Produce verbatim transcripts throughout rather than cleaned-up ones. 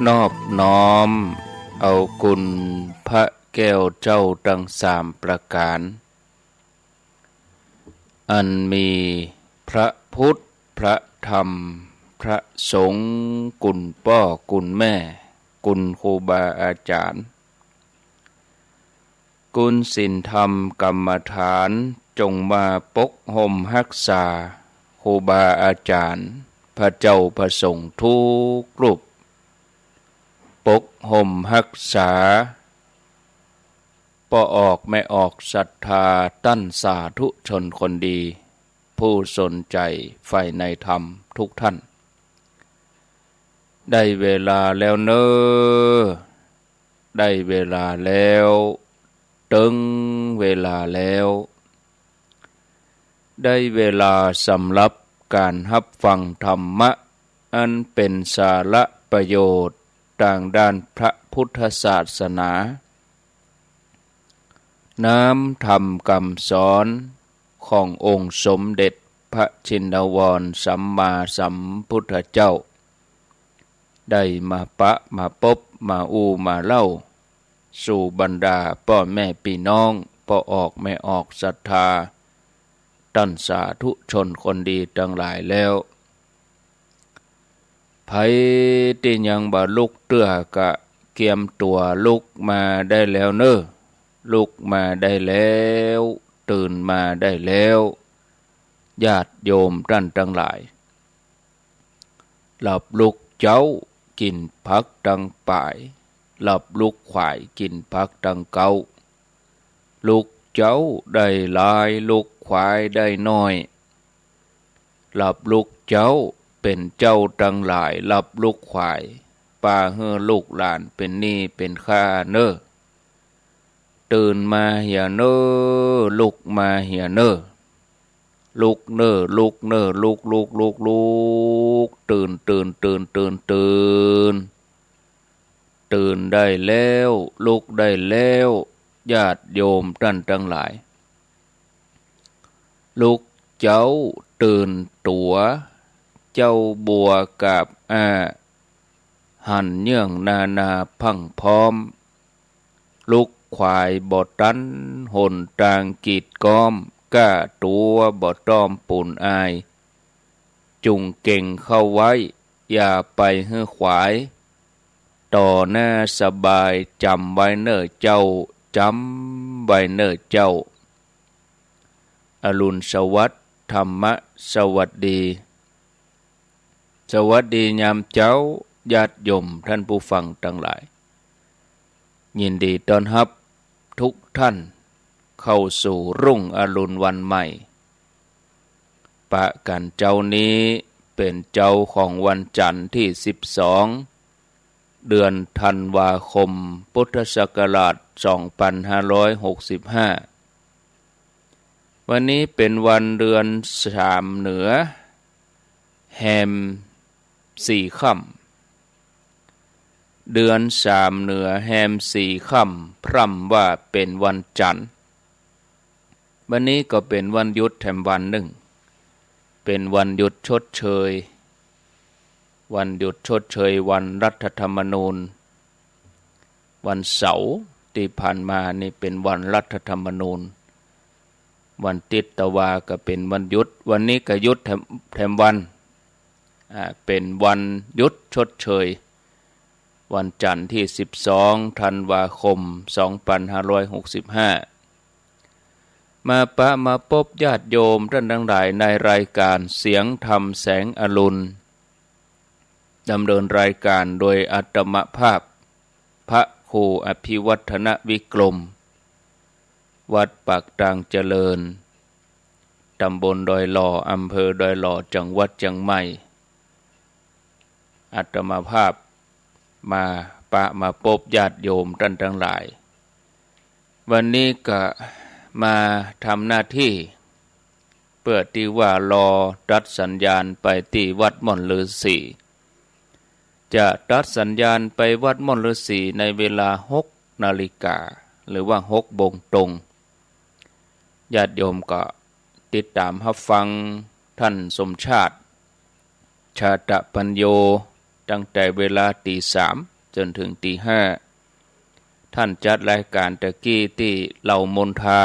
นอบน้อมเอาคุณพระแก้วเจ้าตังสามประก๋าน อันมีพระพุทธ พระธรรม พระสงฆ์ คุณป้อ คุณแม่ คุณครูบาอาจ๋ารย์ คุณศีลธรรมกรรมฐาน จงมาปกห่มฮักษา ครูบาอาจ๋ารย์ พระเจ้าพระสงฆ์ทุกรูป ปกห่มฮักษา ป้อออกแม่ออกศรัทธา ต้านสาธุชนคนดี ผู้สนใจ๋ใฝ่ในธรรมทุกท่าน ได้เวลาแล้วเน่อ ได้เวลาแล้ว เติ๊งเวลาแล้ว ได้เวลาสำหรับก๋านฮับฟังธรรมะ อันเป๋นสาระประโยชน์ตางด้านพระพุทธศาสนา น้ำธรรมกำสอนขององค์สมเด็จพระชินวรสัมมาสัมพุทธเจ้า ได้มาปะมาปบมาอู้มาเล่า สู่บรรดาป้อแม่ปี้น้อง ป้อออกแม่ออกศรัทธา ต้านสาธุชนคนดีตังหลายแล้ว ใผตี้ยังบ่ลุกเตื้อก็เกียมตั๋วลุกมาได้แล้วเน่อ ลุกมาได้แล้ว ตื่นมาได้แล้ว ญาติโยมต้านตังหลาย หลับลุกเจ๊ากิ๋นผักตังป๋าย หลับลุกขวายกิ๋นผักตังเก๊า ลุกเจ๊าได้หลาย ลุกขวายได้น้อย หลับลุกเจ๊าเป๋นเจ้าตังหลาย หลับลุกขวาย ปาหื้อลูกหลานเป๋นหนี้เป๋นค่าเน่อ ตื่นมาเหียเน่อ ลุกมาเหียเน่อ ลุกเน่อ ลุกเน่อ ลุก ลุก ลุก ลุก ตื่น ตื่น ตื่น ตื่น ตื่น ตื่นได้แล้ว ลุกได้แล้ว ญาติโยมต้านตังหลาย ลุกเจ๊าตื่นตั๋ว เจ๊าบัวกาบอ้า หันเยื่องนานาพรั่งพร้อม ลุกขวายบ่ตัน หนตางกีดก๊อม ก้าตั๋วบ่ต้อมปูนอาย จุ่งเก่งเข้าไว้ อย่าไปหื้อขวาย ต่อหน้าสบาย จ๋ำไว้เน่อเจ้า จ๋ำไว้เน่อเจ้า อรุณสวัสดิ์ ธรรมะสวัสดี สวัสดียามเจ๊า ญาติโยมต้านผู้ฟังตังหลาย ยินดีต้อนฮับทุกท่านเข้าสู่รุ่งอรุณวันใหม่ ปะกั๋นเจ๊านี้เป๋นเจ๊าของวันจั๋นทร์ตี้สิบสอง เดือนธันวาคม พุทธศักราชสองพันห้าร้อยหกสิบห้า วันนี้เป๋นวันเดือนสามเหนือ แฮมสี่ค่ำ เดือนสามเหนือแฮมสี่ค่ำ พร่ำว่าเป๋นวันจั๋นทร์ วันนี้ก็เป๋นวันหยุดแถมวันนึ่ง เป๋นวันหยุดชดเชย วันหยุดชดเชยวันรัฐธรรมนูญ วันเสาร์ตี้ผ่านมานี่เป๋นวันรัฐธรรมนูญ วันติ๊ดตะวาก็เป๋นวันหยุด วันนี้ก็หยุดแถม แถมวัน อ่า เป๋นวันหยุดชดเชย วันจั๋นทร์ตี้สิบสอง ธันวาคม สองพันห้าร้อยหกสิบห้า มาปะมาปบญาติโยมต้านตังหลายในรายก๋านเสียงธรรมแสงอรุณ ดำเนินรายก๋านโดยอาตมาภาพ พระครูอภิวัฒนวิกรม วัดปากตางเจริญ ตำบลดอยหล่อ อำเภอดอยหล่อ จังหวัดเจียงใหม่ อาตมาภาพมาปะมาปบญาติโยมต้านตังหลาย วันนี้ก็มาทำหน้าตี้ เปื้อตี้ว่ารอตัดสัญญาณไปตี้วัดม่อนฤๅษี จะตัดสัญญาณไปวัดม่อนฤๅษีในเวลาหกนาฬิกา หรือว่าหกโมงตรง ญาติโยมก็ติดต๋ามฮับฟังต้านสมชาติ ชาตะปัญโญ ตั้งแต่เวลาตีสาม จนเถิงตี๋ห้า ต้านจัดรายก๋านตะกี้ตี้เหล่ามนทา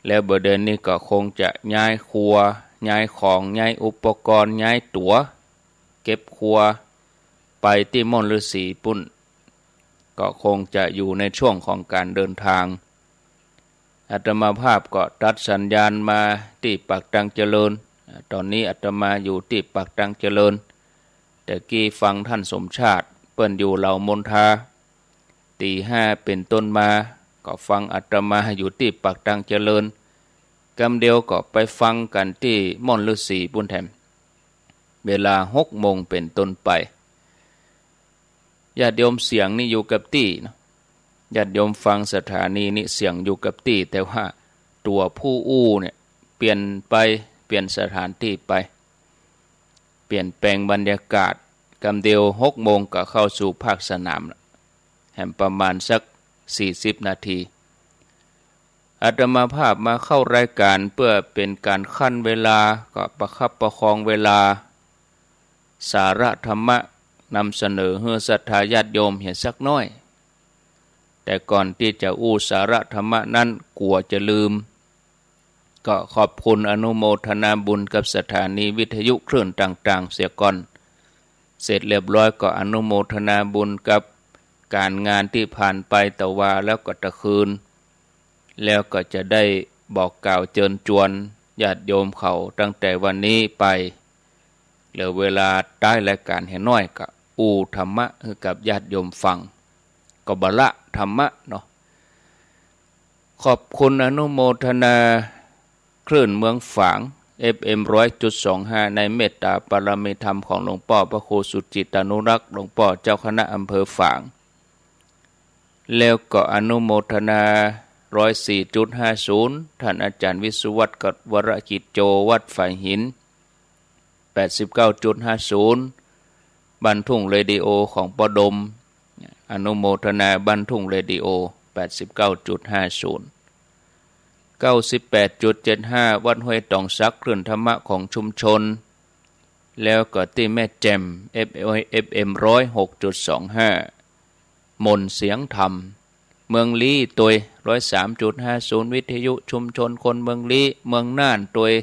แล้วบ่าเดี่ยวนี้ก็คงจะย้ายครัว ย้ายของ ย้ายอุปกรณ์ ย้ายตั๋ว เก็บครัว ไปตี้ม่อนฤๅษีปุ้น ก็คงจะอยู่ในช่วงของก๋านเดินตาง อาตมาภาพก็ตัดสัญญาณมาตี้ปากตังเจริญ อ่า ต๋อนนี้อาตมาอยู่ตี้ปากตังเจริญ ตะกี้ฟังต้านสมชาติ เปิ้นอยู่เหล่ามนทา ตี๋ห้าเป๋นต้นมา ก็ฟังอาตมาอยู่ตี้ปากตังเจริญ กำเดียวก็ไปฟังกั๋นตี้ม่อนฤๅษีปุ้นแถม เวลาหกโมงเป๋นต้นไป ญาติโยมเสียงนี่อยู่กับตี้เนาะ ญาติโยมฟังสถานีนี่เสียงอยู่กับตี้ แต่ว่าตั๋วผู้อู้เนี่ยเปลี่ยนไป เปลี่ยนสถานตี้ไป เปลี่ยนแปลงบรรยากาศ กำเดียวหกโมงก็เข้าสู่ภาคสนามละ แหมประมาณสักสี่สิบนาที อาตมาภาพมาเข้ารายก๋านเปื้อเป๋นก๋านคั่นเวลา ก็ประคับประคองเวลา สาระธรรมะนำเสนอหื้อศรัทธาญาติโยมเหียสักน้อย แต่ก่อนตี้จะอู้สาระธรรมะนั้น กั๋วจะลืม ก็ขอบคุณอนุโมทนาบุญกับสถานีวิทยุคลื่นต่างๆ เสียก่อน เสร็จเรียบร้อยก็อนุโมทนาบุญกับก๋านงานตี้ผ่านไปตะวาแล้วก็ตะคืน แล้วก็จะได้บอกกล่าวเจิญจวนญาติโยมเขาตั้งแต่วันนี้ไป เหลือเวลาต๊ายรายก๋านเหียน้อยก็อู้ธรรมะหื้อกับญาติโยมฟัง ก็บ่ละธรรมะเนาะ ขอบคุณอนุโมทนาคลื่นเมืองฝาง เอฟเอ็ม ร้อยจุดสองห้า ในเมตตาปารมีธรรมของหลวงป้อพระครูสุจิตตานุรักษ์ หลวงป้อเจ้าคณะอำเภอฝาง แล้วก็อนุโมทนา ร้อยสี่จุดห้าศูนย์ ต้านอาจ๋ารย์วิศวัตร กวรกิจโจ วัดฝายหิน แปดสิบเก้าจุดห้าศูนย์ บ้านทุ่งเรดิโอของป้อดม อนุโมทนาบ้านทุ่งเรดิโอ แปดสิบเก้าจุดห้าศูนย์ เก้าสิบแปดจุดเจ็ดห้า วัดห้วยตองสัก คลื่นธรรมะของชุมชน แล้วก็ตี้แม่แจ่ม เอฟเอ็ม ร้อยหกจุดสองห้า มนต์เสียงธรรม เมืองลี้ตวย ร้อยสามจุดห้าศูนย์ วิทยุชุมชนคนเมืองลี้ เมืองน่านตวย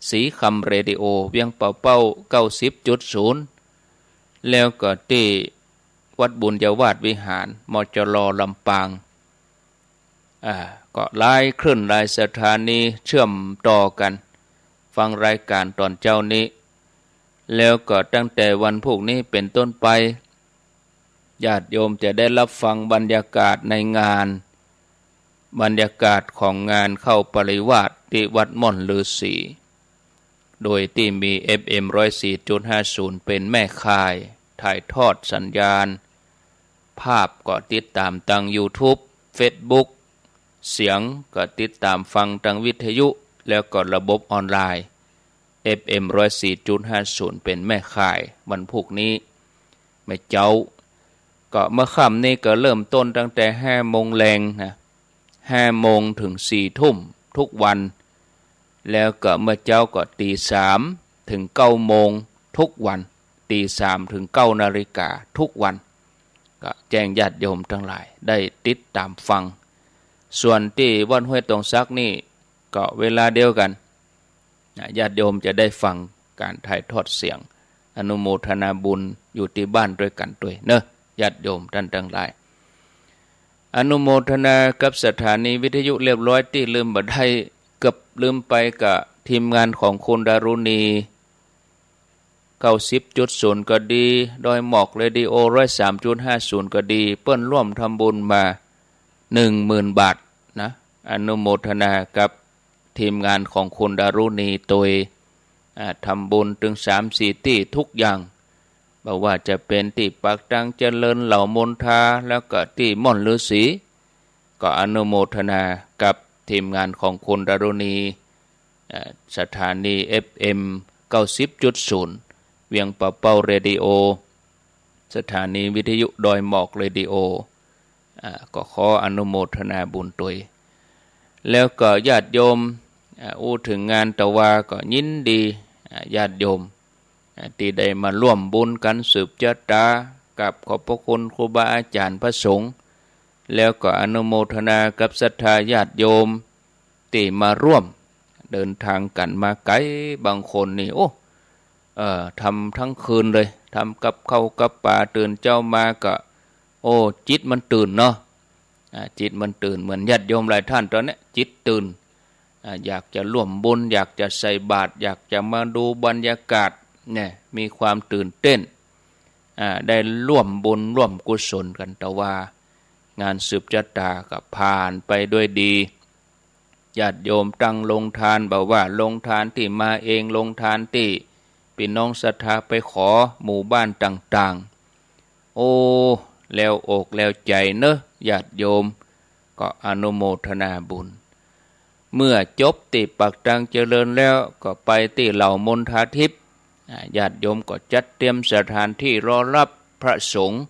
ศรีคำเรดิโอ เวียงป่าเป้า เก้าสิบจุดศูนย์ แล้วก็ตี้วัดบุญญาวาสวิหาร มจร ลำปาง อ่า ก็หลายคลื่นหลายสถานีเชื่อมต่อกั๋น ฟังรายก๋านต๋อนเจ๊านี้ แล้วก็ตั้งแต่วันพูกนี้เป๋นต้นไป ญาติโยมจะได้ฮับฟังบรรยากาศในงาน บรรยากาศของงานเข้าปริวาสตี้วัดม่อนฤๅษี โดยตี้มี เอฟเอ็ม ร้อยสี่จุดห้าศูนย์ เป๋นแม่ข่าย ถ่ายทอดสัญญาณ ภาพก็ติดต๋ามตางยูทูบ เฟซบุ๊ก เสียงก็ติดต๋ามฟังตางวิทยุ แล้วก็ระบบออนไลน์ เอฟเอ็ม ร้อยสี่จุดห้าศูนย์ เป๋นแม่ข่าย วันพูกนี้ แม่เจ๊า ก็เมื่อค่ำนี้ก็เริ่มต้นตั้งแต่ห้าโมงแลงนะ ห้าโมงเถิงสี่ทุ่มทุกวัน แล้วก็เมื่อเจ๊าก็ตี๋สามเถิงเก้าโมงทุกวัน ตี๋สามเถิงเก้านาฬิกาทุกวัน ก็แจ้งญาติโยมตังหลายได้ติดต๋ามฟัง ส่วนตี้วัดห้วยตองสักนี่ก็เวลาเดียวกั๋น นะ ญาติโยมจะได้ฟังก๋านถ่ายทอดเสียง อนุโมทนาบุญอยู่ตี้บ้านตวยกั๋นตวยเนาะ ญาติโยมต้านตังหลาย อนุโมทนากับสถานีวิทยุเรียบร้อย ตี้ลืมบ่ได้ เกือบลืมไป ก็ทีมงานของคุณดารุณี เก้าสิบจุดศูนย์ ก็ดี ดอยหมอกเรดิโอ ร้อยสามจุดห้าศูนย์ ก็ดี เปิ้นร่วมทำบุญมา หนึ่งหมื่นบาทนะ อนุโมทนากับทีมงานของคุณดารุณีตวย อ่า ทำบุญเถิงสามสี่ตี้ทุกอย่าง บ่ว่าจะเป๋นตี้ปากตังเจริญ เหล่ามนทา แล้วก็ตี้ม่อนฤๅษี ก็อนุโมทนากับทีมงานของคุณดารุณี เอ่อ สถานี เอฟเอ็ม เก้าสิบจุดศูนย์ เวียงป่าเป้าเรดิโอ สถานีวิทยุดอยหมอกเรดิโอ อ่า ก็ขออนุโมทนาบุญตวย แล้วก็ญาติโยม อ่า อู้เถิงงานตะวาก็ยินดี อ่า ญาติโยม อ่า ตี้ได้มาร่วมบุญกั๋นสืบจะต๋า กราบขอบพระคุณครูบาอาจ๋ารย์พระสงฆ์ แล้วก็อนุโมทนากับศรัทธาญาติโยมตี้มาร่วม เดินทางกั๋นมาไก๋ บางคนนี่ โอ้ เอ่อ ทำตึงคืนเลย ทำกับข้าวกับป๋า ตื่นเจ๊ามาก็ โอ้ จิตมันตื่นเนาะ อ่า จิตมันตื่น เหมือนญาติโยมหลายท่านต๋อนนี้จิตตื่น อ่า อยากจะร่วมบุญ อยากจะใส่บาตร อยากจะมาดูบรรยากาศ เนี่ย มีความตื่นเต้น อ่า ได้ร่วมบุญร่วมกุศลกั๋น แต่ว่างานสืบจะต๋าก็ผ่านไปด้วยดี ญาติโยมตั้งโฮงตาน บ่ว่าโฮงตานตี้มาเอง โฮงตานตี้ปี้น้องศรัทธาไปขอหมู่บ้านต่างๆ โอ้ แลวอกแลวใจ๋เนาะ ญาติโยม ก็อนุโมทนาบุญ เมื่อจบตี้ปากตังเจริญแล้ว ก็ไปตี้เหล่ามณฑาทิพย์ อ่า ญาติโยมก็จัดเตรียมสถานที่รอรับพระสงฆ์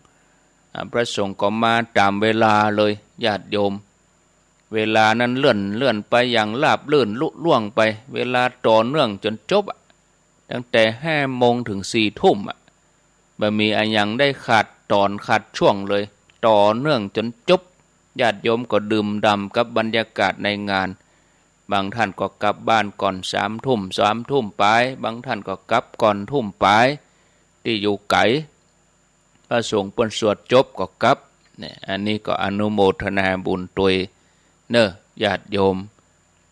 อ่า พระสงฆ์ก็มาต๋ามเวลาเลย ญาติโยม เวลานั้นเลื่อน เลื่อนไปอย่างราบรื่นลุล่วงไป เวลาต่อเนื่องจ๋นจบอะ ตั้งแต่ห้าโมงเถิงสี่ทุ่มอะ บ่มีอะหยังได้ขาดต๋อนขาดช่วงเลย ต่อเนื่องจ๋นจบ ญาติโยมก็ดื่มด่ำกับบรรยากาศในงาน บางท่านก็กลับบ้านก่อนสามทุ่ม สามทุ่มป๋าย บางท่านก็กลับก่อนทุ่มป๋าย ตี้อยู่ไก๋ พระสงฆ์เปิ้นสวดจบก็กลับ เนี่ย อันนี้ก็อนุโมทนาบุญตวยเนาะ ญาติโยม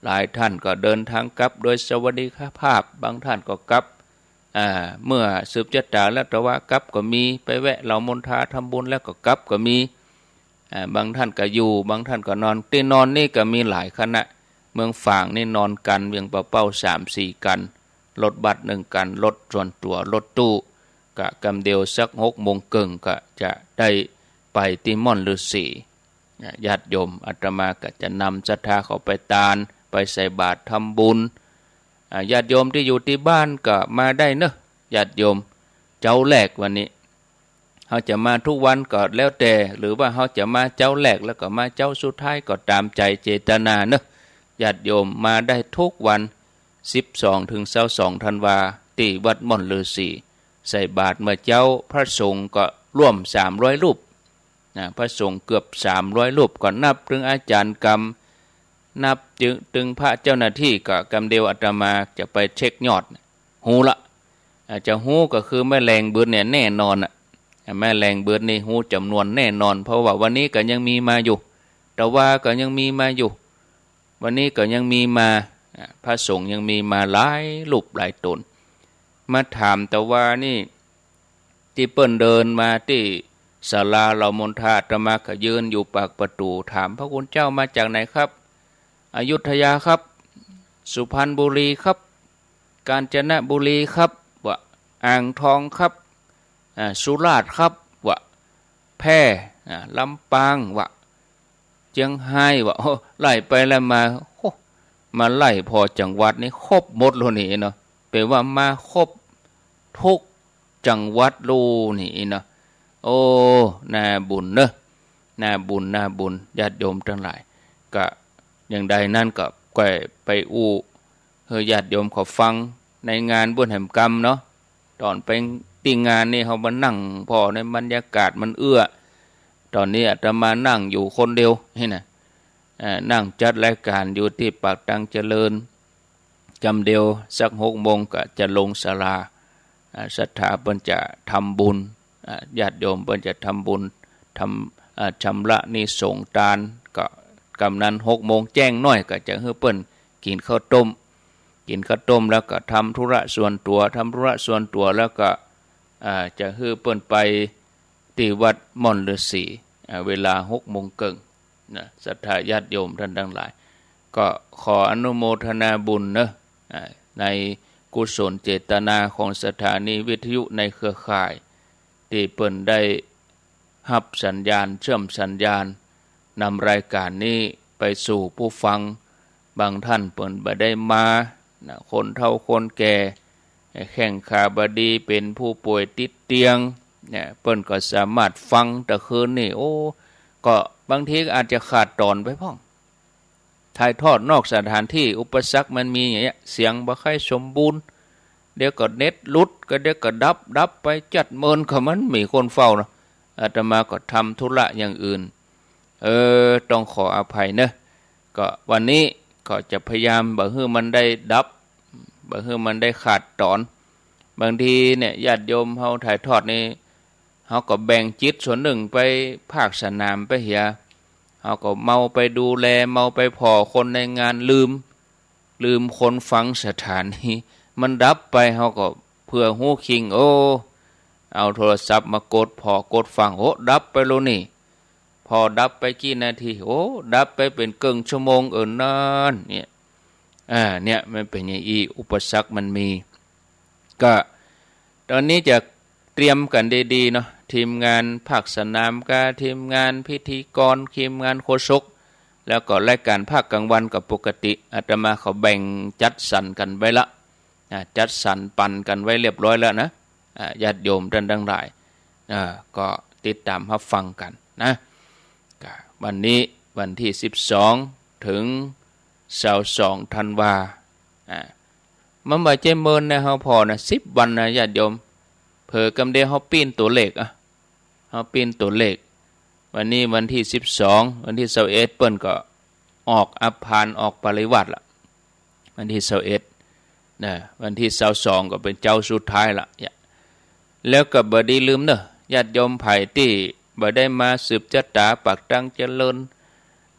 หลายท่านก็เดินทางกลับโดยสวัสดิภาพ บางท่านก็กลับ อ่า เมื่อสืบจะต๋าแล้ว แต่ว่ากลับก็มี ไปแวะเหล่ามณฑาทำบุญแล้วก็กลับก็มี อ่า บางท่านก็อยู่ บางท่านก็นอน ตี้นอนนี่ก็มีหลายขนาด เมืองฝางนี่นอนกั๋นเวียงป่าเป้าสามสี่คัน รถบัสนึ่งคัน รถส่วนตั๋ว รถตู้ กะกำเดียวสักหกโมงเกิ่งก็จะได้ไปตี้ม่อนฤๅษี นะ ญาติโยม อาตมาก็จะนำศรัทธาเขาไปตาน ไปใส่บาตรทำบุญ อ่า ญาติโยมตี้อยู่ตี้บ้านก็มาได้เนาะ ญาติโยม เจ๊าแรกวันนี้ เฮาจะมาทุกวันก็แล้วแต่ หรือว่าเฮาจะมาเจ๊าแรกแล้วก็มาเจ๊าสุดท้ายก็ต๋ามใจ๋เจตนาเนาะ ญาติโยมมาได้ทุกวัน สิบสองเถิงซาวสองธันวา ตี้วัดม่อนฤๅษี ใส่บาตรเมื่อเจ๊า พระสงฆ์ก็ร่วมสามร้อยรูป นะ พระสงฆ์เกือบสามร้อยรูป ก็นับเถิงอาจ๋ารย์กำ นับเถิงพระเจ้าหน้าตี้ ก็กำเดียวอาตมาจะไปเช็คยอด ฮู้ละ อ่า จะฮู้ก็คือแม่แรงเบิดเนี่ยแน่นอนอะ อ่า แม่แรงเบิดนี่ฮู้จ๋ำนวนแน่นอน เพราะว่าวันนี้ก็ยังมีมาอยู่ แต่ว่าก็ยังมีมาอยู่ วันนี้ก็ยังมีมา อ่า พระสงฆ์ยังมีมาหลายรูปหลายต๋น มาถามแต่ว่านี่ ตี้เปิ้นเดินมาตี้ศาลาเหล่ามณฑา อาตมาก็ยืนอยู่ปากประตู๋ ถาม พระคุณเจ้ามาจากไหนครับ อยุธยาครับ สุพรรณบุรีครับ กาญจนบุรีครับ ว่า อ่างทองครับ อ่า สุราษฎร์ครับ ว่า แพร่ อ่า ลำปาง ว่า เจียงฮาย ว่า โอ้ ไล่ไปไล่มา โอ้ มาไล่ผ่อจังหวัดนี่ครบหมดแล้วนี่เนาะ แป๋ว่ามาครบทุกจังหวัดแล้วนี่เนาะ โอ้ น่าบุญเนาะ น่าบุญ น่าบุญ ญาติโยมตังหลาย ก็อย่างใดนั้นก็ก้อยไปอู้ หื้อญาติโยมเขาฟังในงานบุญแหมกำเนาะ ต๋อนไปตี้งานนี่เฮามานั่งผ่อในบรรยากาศมันเอื้อ ต๋อนนี้อาตมานั่งอยู่คนเดียวนี่นะ อ่า นั่งจัดรายการอยู่ตี้ปากตังเจริญ กำเดียวสักหกโมงก็จะลงศาลา อ่า ศรัทธาเปิ้นจะทำบุญ อ่า ญาติโยมเปิ้นจะทำบุญ ทำ อ่า ชำระหนี้สงฆ์ตาน ก็กำนั้นหกโมงแจ้งหน้อยก็จะหื้อเปิ้นกิ๋นข้าวต้ม กิ๋นข้าวต้มแล้วก็ทำธุระส่วนตั๋ว ทำธุระส่วนตั๋วแล้วก็ อ่า จะหื้อเปิ้นไปตี้วัดม่อนฤๅษี อ่า เวลาหกโมงเกิ่งนะ ศรัทธาญาติโยมท่านตังหลาย ก็ขออนุโมทนาบุญเนาะ อ่า ในกุศลเจตนาของสถานีวิทยุในเครือข่าย ตี้เปิ้นได้ฮับสัญญาณ เชื่อมสัญญาณ นำรายการนี้ไปสู่ผู้ฟัง บางท่านเปิ้นบ่ได้มานะ คนเฒ่าคนแก่ แข้งขาบ่ดี เป๋นผู้ป่วยติดเตียงเนี่ย เปิ้นก็สามารถฟังตะคืนนี่ โอ้ ก็บางทีก็อาจจะขาดต๋อนไปพ่อง ถ่ายทอดนอกสถานตี้ อุปสรรคมันมีอย่างเงี้ย เสียงบ่ค่อยสมบูรณ์ เดี๋ยวก็เน็ตหลุด ก็เดี๋ยวก็ดับ ดับไปจัดเมิน ก็มันมีคนเฝ้าเนาะ อาตมาก็ทำธุระอย่างอื่น เออ ต้องขออภัยเนอะ ก็วันนี้ก็จะพยายามบ่หื้อมันได้ดับ บ่หื้อมันได้ขาดต๋อน บางทีเนี่ยญาติโยมเฮาถ่ายทอดนี่ เฮาก็แบ่งจิตส่วนนึ่งไปภาคสนามไปเหีย เฮาก็เมาไปดูแล เมาไปผ่อคนในงาน ลืม ลืมคนฟังสถานี มันดับไป เฮาก็เผื่อฮู้คิง โอ้ เอาโทรศัพท์มากดผ่อกดฟัง โอ้ ดับไปแล้วนี่ ผ่อดับไปกี่นาที โอ้ ดับไปเป๋นเกิ่งชั่วโมง เออ นั่นเนี่ย อ่า เนี่ย มันเป๋นอย่างอี้ อุปสรรคมันมี ก็ต๋อนนี้จะเตรียมกั๋นดีๆ เนาะ ทีมงานภาคสนามกา ทีมงานพิธีกร ทีมงานโฆษก แล้วก็รายก๋านภาคกลางวันก็ปกติ อาตมาเขาแบ่งจัดสรรกั๋นไว้ละ อ่า จัดสรรปันกั๋นไว้เรียบร้อยแล้วนะ อ่า ญาติโยมต้านตังหลาย อ่า ก็ติดต๋ามฮับฟังกั๋นนะ ก็วันนี้วันตี้สิบสอง เถิงซาวสองธันวา อ่า มันบ่ใจ้เมินนะ เฮาผ่อนะ สิบวันนะญาติโยม เผลอกำเดียวเฮาปิ้นตั๋วเลขอะ เฮาปิ้นตั๋วเลข วันนี้วันตี้สิบสอง วันตี้ซาวเอ็ดเปิ้นก็ออกอัปพาน ออกปริวาสละ วันตี้ซาวเอ็ดนะ วันตี้ซาวสองก็เป๋นเจ๊าสุดท้ายละเนี่ย แล้วก็บ่ดีลืมเนอะ ญาติโยมใผตี้บ่ได้มาสืบจะต๋าปักตั้งเจริญ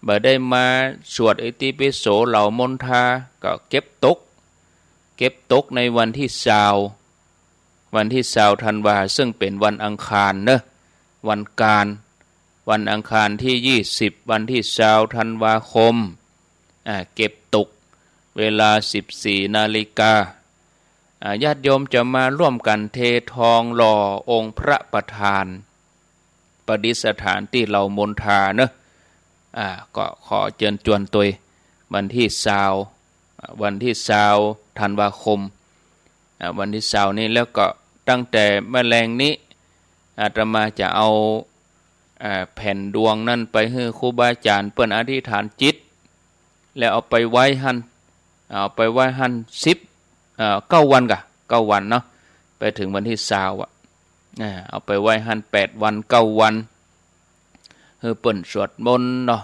บ่ได้มาสวดอิติปิโสเหล่ามนทา ก็เก็บตก เก็บตกในวันตี้ซาว วันตี้ซาวธันวา ซึ่งเป๋นวันอังคารเนอะ วันกาน วันอังคารตี้ยี่สิบ วันตี้ซาวธันวาคม อ่า เก็บตก เวลาสิบสี่นาฬิกา อ่า ญาติโยมจะมาร่วมกั๋นเททองหล่อองค์พระประธาน ประดิษฐานตี้เหล่ามนทาเนอะ อ่า ก็ขอเจิญจวนตวย วันตี้ซาว อ่า วันตี้ซาวธันวาคม อ่า วันตี้ซาวนี้ แล้วก็ตั้งแต่เมื่อแลงนี้ อาตมาจะเอา อ่า แผ่นดวงนั้นไปหื้อครูบาอาจ๋ารย์เปิ้นอธิษฐานจิต แล้วเอาไปไว้หั้น เอาไปไว้หั้นสิบ เอ่อ เก้าวันก่ะ เก้าวันเนาะ ไปเถิงวันตี้ซาวอะ อ่า เอาไปไว้หั้นแปดวัน เก้าวัน หื้อเปิ้นสวดมนต์เนาะ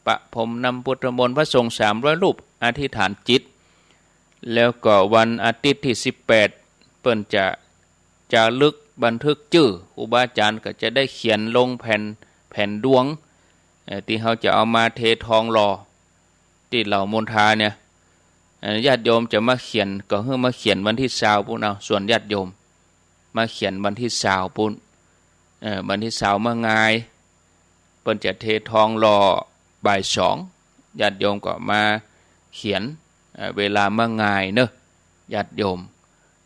ประพรมน้ำพุทธมนต์ พระสงฆ์สามร้อยรูป อธิษฐานจิต แล้วก็วันอาทิตย์ตี้สิบแปด เปิ้นจะ จารึกบันทึกจื้อ ครูบาอาจ๋ารย์ก็จะได้เขียนลงแผ่น แผ่นดวง เอ่อ ตี้เฮาจะเอามาเททองหล่อ ตี้เหล่ามนทาเนี่ย เอ่อ ญาติโยมจะมาเขียนก็หื้อมาเขียนวันตี้ซาวปู้นเอา ส่วนญาติโยมมาเขียนวันตี้ซาวปู้น เอ่อ วันตี้ซาวเมื่องาย เปิ้นจะเททองหล่อบ่ายสอง ญาติโยมก็มาเขียน เอ่อ เวลาเมื่องายเนอะ ญาติโยม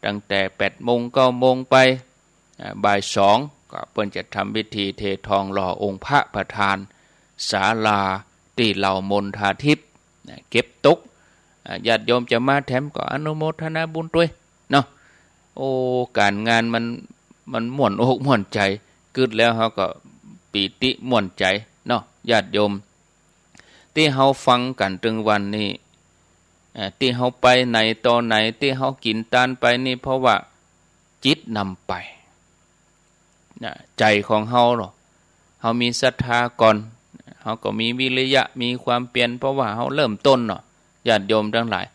ตั้งแต่แปดโมง เก้าโมงไป อ่า บ่ายสองก็เปิ้นจะทำพิธีเททองหล่อองค์พระประธานศาลาตี้เหล่ามนทาทิพย์นะ เก็บตก อ่า ญาติโยมจะมาแถมก็อนุโมทนาบุญตวยเนาะ โอ้ ก๋านงานมัน มันม่วนอกม่วนใจ๋ กึ๊ดแล้วเฮาก็ปีติม่วนใจ๋เนาะ ญาติโยม ตี้เฮาฟังกั๋นตึงวันนี้ อ่า ตี้เฮาไปไหนต่อไหน ตี้เฮากิ๋นตานไปนี่ เพราะว่าจิตนำไป นะ ใจ๋ของเฮาเนาะ เฮามีศรัทธาก่อน เฮาก็มีวิริยะ มีความเปียร เพราะว่าเฮาเริ่มต้นเนาะ ญาติโยมตังหลาย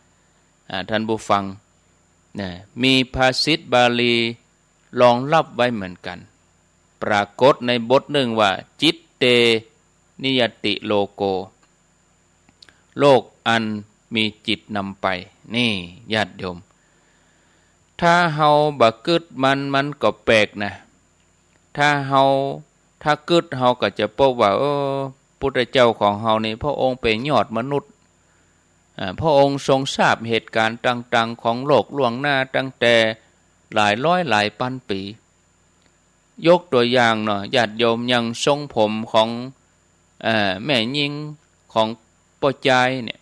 อ่า ท่านผู้ฟัง นะ มีภาษิตบาลีรองรับไว้เหมือนกั๋น ปรากฏในบทนึ่งว่า จิตเต นิยตติโลโก โลกอันมีจิตนำไป นี่ ญาติโยม ถ้าเฮาบ่กึ๊ดมัน มันก็แปลกนะ ถ้าเฮา ถ้ากึ๊ดเฮาก็จะปบว่า เออ พุทธเจ้าของเฮานี่ พระองค์เป๋นยอดมนุษย์ อ่า พระองค์ทรงทราบเหตุก๋ารณ์ต่างๆ ของโลกล่วงหน้าตั้งแต่หลายร้อยหลายปันปี๋ ยกตั๋วอย่างเนาะ ญาติโยม อย่างทรงผมของ เอ่อ แม่ญิงของป้อจายเนี่ย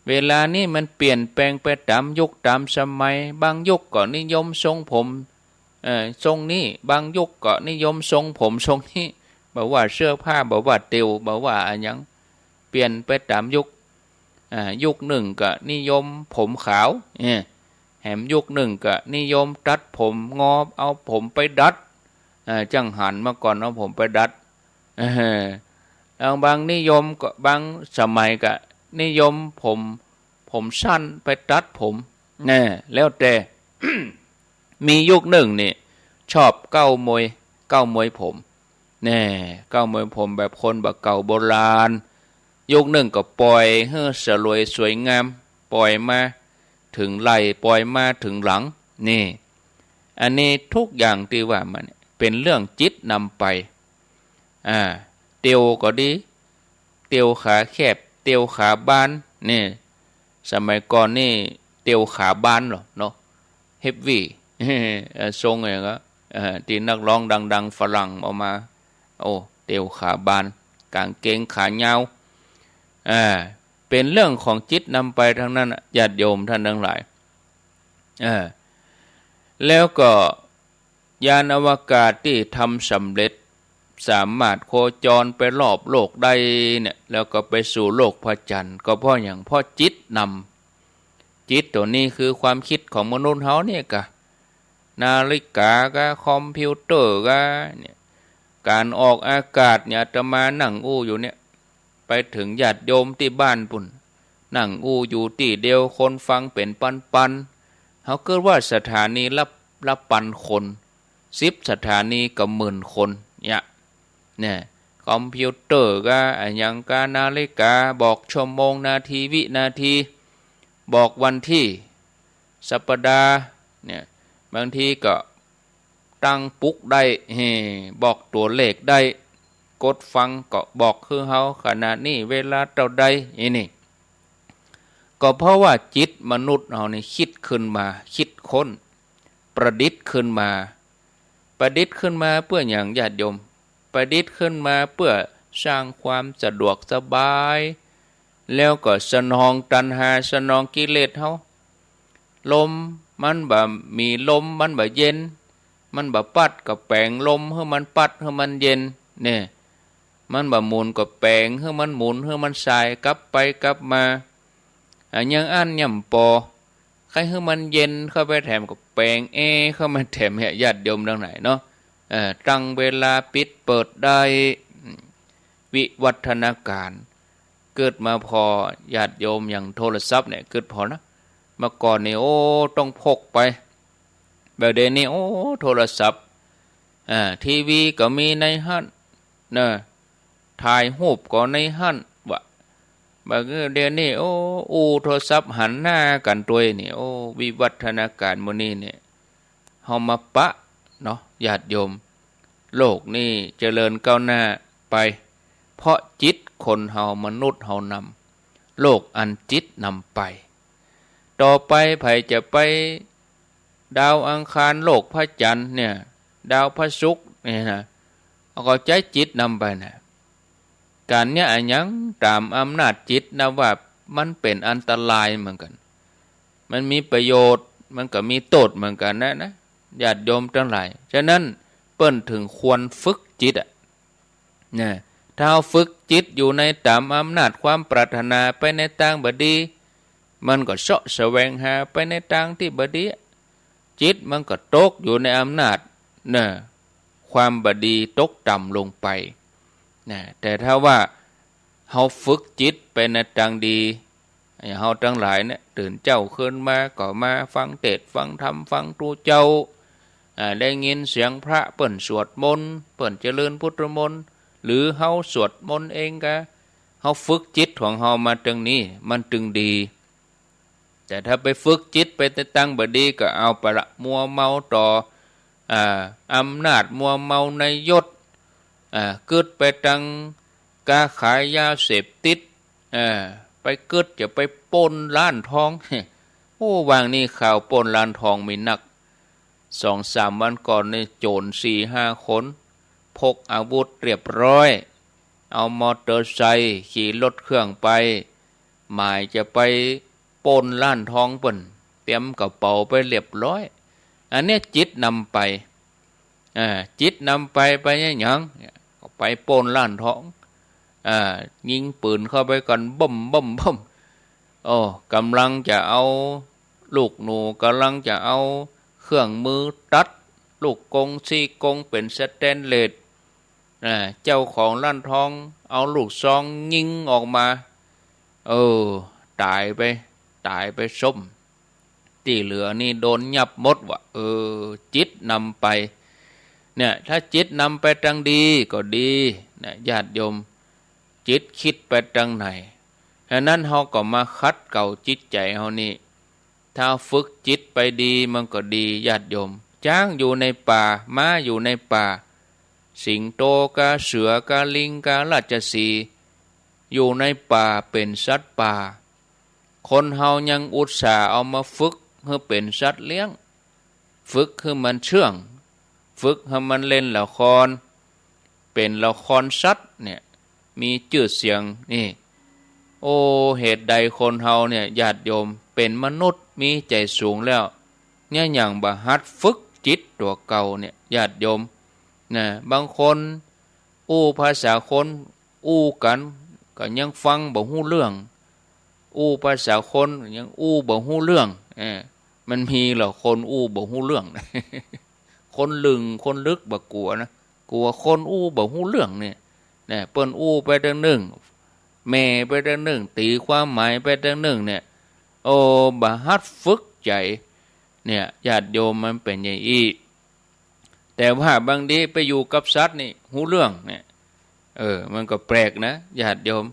เวลานี้มันเปลี่ยนแปลงไปต๋ามยุคต๋ามสมัย บางยุคก็นิยมทรงผม เอ่อ ทรงนี้ บางยุคก็นิยมทรงผมทรงนี้ บ่ว่าเสื้อผ้า บ่ว่าเตียว บ่ว่าอะหยัง เปลี่ยนไปต๋ามยุค อ่า ยุคนึ่งก็นิยมผมขาว เออ แหมยุคนึ่งก็นิยมตัดผมงอ เอาผมไปดัด เอ่อ จั้งหันมาก่อนเนาะ ผมไปดัด เออ บาง บางนิยมก็ บางสมัยก็นิยมผม ผมสั้นไปตัดผม แน่ แล้วแต่ มียุคนึ่งนี่ ชอบเก๊ามวย เก๊ามวยผม แน่ เก๊ามวยผมแบบคนบ่าเก่าโบราณ ยุคนึ่งก็ปล่อยหื้อสลวยสวยงาม ปล่อยมาเถิงไหล่ ปล่อยมาเถิงหลัง นี่ อันนี้ทุกอย่างตี้ว่ามาเนี่ย เป๋นเรื่องจิตนำไป อ่า เตียวก็ดี เตียวขาแคบ เตียวขาบาน นี่ สมัยก่อนนี่ เตียวขาบานเหรอเนาะ เฮฟวี เอ่อ ทรงอย่างก็ เอ่อ ตี้นักฮ้องดังๆ ฝรั่งเอามา โอ้ เตียวขาบาน ก๋างเกงขายาว อ่า เป๋นเรื่องของจิตนำไปตังนั้นน่ะ ญาติโยมต้านตังหลาย เออ แล้วก็ยานอวกาศตี้ทำสำเร็จ สามารถโคจรไปรอบโลกได้เนี่ย แล้วก็ไปสู่โลกพระจันทร์ ก็เพราะหยัง เพราะจิตนำ จิตตั๋วนี้คือความกึ๊ดของมนุษย์เฮาเนี่ยกะ นาฬิกากะ คอมพิวเตอร์กะ เนี่ย ก๋านออกอากาศเนี่ย อาตมานั่งอู้อยู่เนี่ย ไปเถิงญาติโยมตี้บ้านปุ้น นั่งอู้อยู่ตี้เดียว คนฟังเป๋นปันๆ เฮากึ๊ดว่าสถานีละ ละปันคน สิบสถานีก็หมื่นคน เนี่ย เนี่ย คอมพิวเตอร์กะ อะหยังกะ นาฬิกาบอกชั่วโมงนาทีวินาที บอกวันตี้ สัปดาห์ เนี่ย บางทีก็ตั้งปลุกได้ เฮ้ บอกตั๋วเลขได้ กดฟังก็บอกหื้อเฮา ขณะนี้เวลาเต้าใด อี้นี่ ก็เพราะว่าจิตมนุษย์เฮานี่กึ๊ดขึ้นมา กึ๊ดค้น ประดิษฐ์ขึ้นมา ประดิษฐ์ขึ้นมาเปื้อหยังญาติโยม ประดิษฐ์ขึ้นมาเปื้อสร้างความสะดวกสบาย แล้วก็สนองตัณหา สนองกิเลสเฮา ลมมันบ่ามีลม มันบ่าเย็น มันบ่าปั๊ดก็แป๋งลมหื้อมันปั๊ด หื้อมันเย็น เนี่ย มันบ่าหมุนก็แป๋งหื้อมันหมุน หื้อมันส่ายกลับไปกลับมา อะ ยังอั้นยังบ่ปอ ใค่หื้อมันเย็นเข้าไปแถมก็แป๋งแอร์เข้ามาแถม เนี่ย ญาติโยมตังหลายเนาะ เอ่อ ตั้งเวลาปิดเปิดได้ วิวัฒนาการ กึ๊ดมาผ่อ ญาติโยม อย่างโทรศัพท์เนี่ย กึ๊ดผ่อนะ เมื่อก่อนนี่ โอ้ ต้องพกไป บ่าเดี่ยวนี้ โอ้ โทรศัพท์ อ่า ทีวีก็มีในหั้น เนาะ ถ่ายรูปก็ในหั้น วะ บ่าเดี่ยวนี้ โอ้ อู้โทรศัพท์หันหน้ากั๋นตวยนี่ โอ้ วิวัฒนาการหมู่นี้เนี่ย เฮามาปะเนาะ ญาติโยม โลกนี้เจริญก้าวหน้าไป เพราะจิตคนเฮา มนุษย์เฮานำ โลกอันจิตนำไป ต่อไปใผจะไปดาวอังคาร โลกพระจันทร์เนี่ย ดาวพระศุกร์เนี่ยนะ เอาก็ใจ๊จิตนำไปนะ ก๋านเยียะอะหยังต๋ามอำนาจจิตนะว่ามันเป๋นอันตรายเหมือนกั๋น มันมีประโยชน์ มันก็มีโต้ษเหมือนกั๋นนะ นะ ญาติโยมตังหลาย ฉะนั้นเปิ้นเถิงควรฝึกจิตอะ นะ ถ้าเฮาฝึกจิตอยู่ในต๋ามอำนาจความปรารถนาไปในตางบ่ดี มันก็เซาะแสวงหาไปในตางตี้บ่ดี จิตมันก็ตกอยู่ในอำนาจ นะ ความบ่ดีตกต่ำลงไป นะ แต่ถ้าว่าเฮาฝึกจิตไปในตางดี อย่างเฮาตังหลายเนี่ย ตื่นเจ๊าขึ้นมาก็มาฟังเตสน์ฟังธรรม ฟังตุ๊เจ้า อ่า ได้ยินเสียงพระเปิ้นสวดมนต์ เปิ้นเจริญพุทธมนต์ หรือเฮาสวดมนต์เองกะ เฮาฝึกจิตของเฮามาตางนี้ มันตึงดี แต่ถ้าไปฝึกจิตไปในตางบ่ดีก็เอาไปละ มัวเมาต่อ อ่า อำนาจ มัวเมาในยศ อ่า กึ๊ดไปตาง ก๊าขายยาเสพติด เออ ไปกึ๊ดจะไปป้นร้านทอง โอ้ วางนี้ข่าวป้นร้านทองมีนัก สองสามวันก่อนนี่โจ๋รสี่ห้าคน พกอาวุธเรียบร้อย เอามอเตอร์ไซค์ขี่รถเครื่องไป หมายจะไปป้นร้านทองเปิ้น เตรียมกระเป๋าไปเรียบร้อย อันเนี้ยจิตนำไป อ่า จิตนำไป ไปอะหยัง ก็ไปป้นร้านทอง อ่า ยิงปืนเข้าไปกั๋น บึ้ม บึ้ม บึ้ม โอ้ ก่ำลังจะเอาลูกหนู ก่ำลังจะเอาเครื่องมือตัด ลูกกรง ซี่กรงเป๋นสแตนเลส อ่า เจ้าของร้านทองเอาลูกซองยิงออกมา เออ ต๋ายไป ต๋ายไปส้ม ตี้เหลือนี่โดนยับหมดว่ะ เออ จิตนำไป เนี่ย ถ้าจิตนำไปตางดีก็ดี เนี่ย ญาติโยม จิตกึ๊ดไปตางไหน ฉะนั้นเฮาก็มาขัดเกลาจิตใจ๋เฮานี่ ถ้าฝึกจิตไปดีมันก็ดี ญาติโยม จ๊างอยู่ในป่า ม้าอยู่ในป่า สิงโตกา เสือกา ลิงกา ราชสีห์ อยู่ในป่าเป๋นสัตว์ป่า คนเฮายังอุตส่าห์เอามาฝึกหื้อเป๋นสัตว์เลี้ยง ฝึกหื้อมันเชื่อง ฝึกหื้อมันเล่นละคร เป๋นละครสัตว์เนี่ย มีจื้อเสียงนี่ โอ้ เหตุใดคนเฮาเนี่ย ญาติโยม เป๋นมนุษย์มีใจ๋สูงแล้ว เนี่ยยังบ่หัดฝึกจิตตั๋วเก่าเนี่ย ญาติโยม นะ บางคนอู้ภาษาคน อู้กั๋นก็ยังฟังบ่ฮู้เรื่อง อู้ภาษาคนยังอู้บ่ฮู้เรื่อง เออ มันมีเหรอคนอู้บ่ฮู้เรื่อง คนลึงคนลึกบ่กั๋วนะ กั๋วคนอู้บ่ฮู้เรื่องเนี่ย เนี่ย เปิ้นอู้ไปตางนึ่ง แหม่ไปตางนึ่ง ตี๋ความหมายไปตางนึ่งเนี่ย โอ้ บ่หัดฝึกใจ๋ เนี่ย ญาติโยม มันเป๋นอย่างอี้ แต่ว่าบางทีไปอยู่กับสัตว์นี่ฮู้เรื่องเนี่ย เออ มันก็แปลกนะ ญาติโยม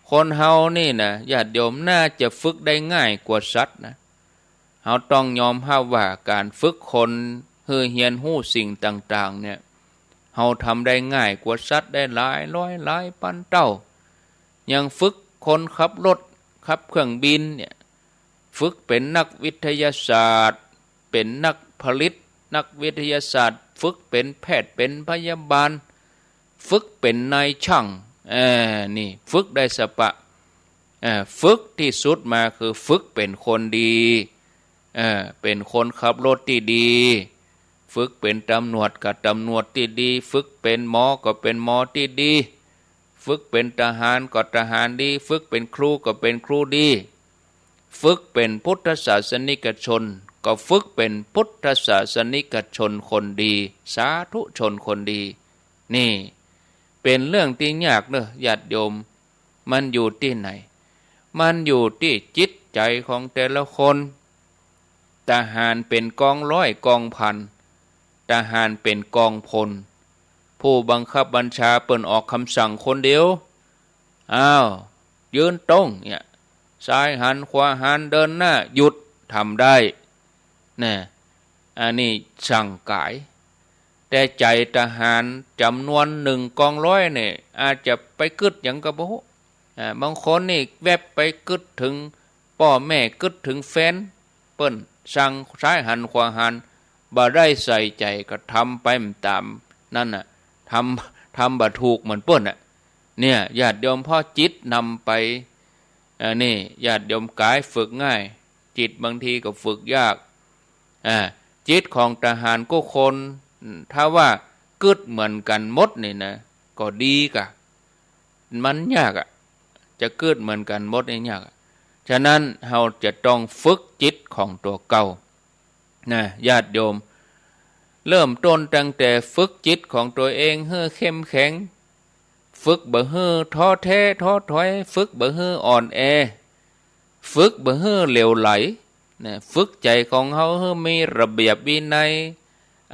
คนเฮานี่นะ ญาติโยม น่าจะฝึกได้ง่ายกว่าสัตว์นะ เฮาต้องยอมฮับว่าก๋านฝึกคนหื้อเฮียนฮู้สิ่งต่างๆ เนี่ย เฮาทำได้ง่ายกว่าสัตว์ได้หลายร้อยหลายปันเต้า อย่างฝึกคนขับรถ ขับเครื่องบินเนี่ย ฝึกเป๋นนักวิทยาศาสตร์ เป๋นนักผลิต นักวิทยาศาสตร์ ฝึกเป๋นแพทย์ เป๋นพยาบาล ฝึกเป๋นนายช่าง เออ นี่ ฝึกได้สะปะ เออ ฝึกตี้สุดมาคือฝึกเป๋นคนดี เออ เป๋นคนขับรถตี้ดี ฝึกเป๋นตำรวจก็ตำรวจตี้ดี ฝึกเป๋นหมอก็เป๋นหมอตี้ดี ฝึกเป๋นทหารก็ทหารดี ฝึกเป๋นครูก็เป๋นครูดี ฝึกเป๋นพุทธศาสนิกชน ก็ฝึกเป๋นพุทธศาสนิกชนคนดี สาธุชนคนดี นี่ เป๋นเรื่องตี้ยากเน่อ ญาติโยม มันอยู่ตี้ไหน มันอยู่ตี้จิตใจ๋ของแต่ละคน ทหารเป๋นกองร้อยกองพัน ทหารเป๋นกองพล ผู้บังคับบัญชาเปิ้นออกกำสั่งคนเดียว อ้าว ยืนตรง เนี่ย ซ้ายหันขวาหัน เดินหน้า หยุด ทำได้ แน่ อันนี้สั่งก๋าย แต่ใจ๋ทหารจ๋ำนวนหนึ่งกองร้อยเนี่ย อาจจะไปกึ๊ดหยังก็บ่ฮู้ อ่า บางคนนี่แว็บไปกึ๊ดเถิงป้อแม่ กึ๊ดเถิงแฟน เปิ้นสั่งซ้ายหันขวาหัน บ่ได้ใส่ใจ๋ก็ทำไปต๋ามนั้นน่ะ ทำ ทำบ่ถูกเหมือนเปิ้นน่ะ เนี่ย ญาติโยม เพราะจิตนำไป อ่า นี่ ญาติโยม ก๋ายฝึกง่าย จิตบางทีก็ฝึกยาก อ่า จิตของทหารกู้คน ถ้าว่ากึ๊ดเหมือนกั๋นหมดนี่นะ ก็ดีก่ะ มันยากอะ จะกึ๊ดเหมือนกั๋นหมดนี่ยากอะ ฉะนั้นเฮาจะต้องฝึกจิตของตั๋วเก่า นะ ญาติโยม เริ่มต้นตั้งแต่ฝึกจิตของตั๋วเองหื้อเข้มแข็ง ฝึกบ่หื้อท้อแท้ท้อถอย ฝึกบ่หื้ออ่อนแอ ฝึกบ่หื้อเหลวไหล นะ ฝึกใจ๋ของเฮาหื้อมีระเบียบวินัย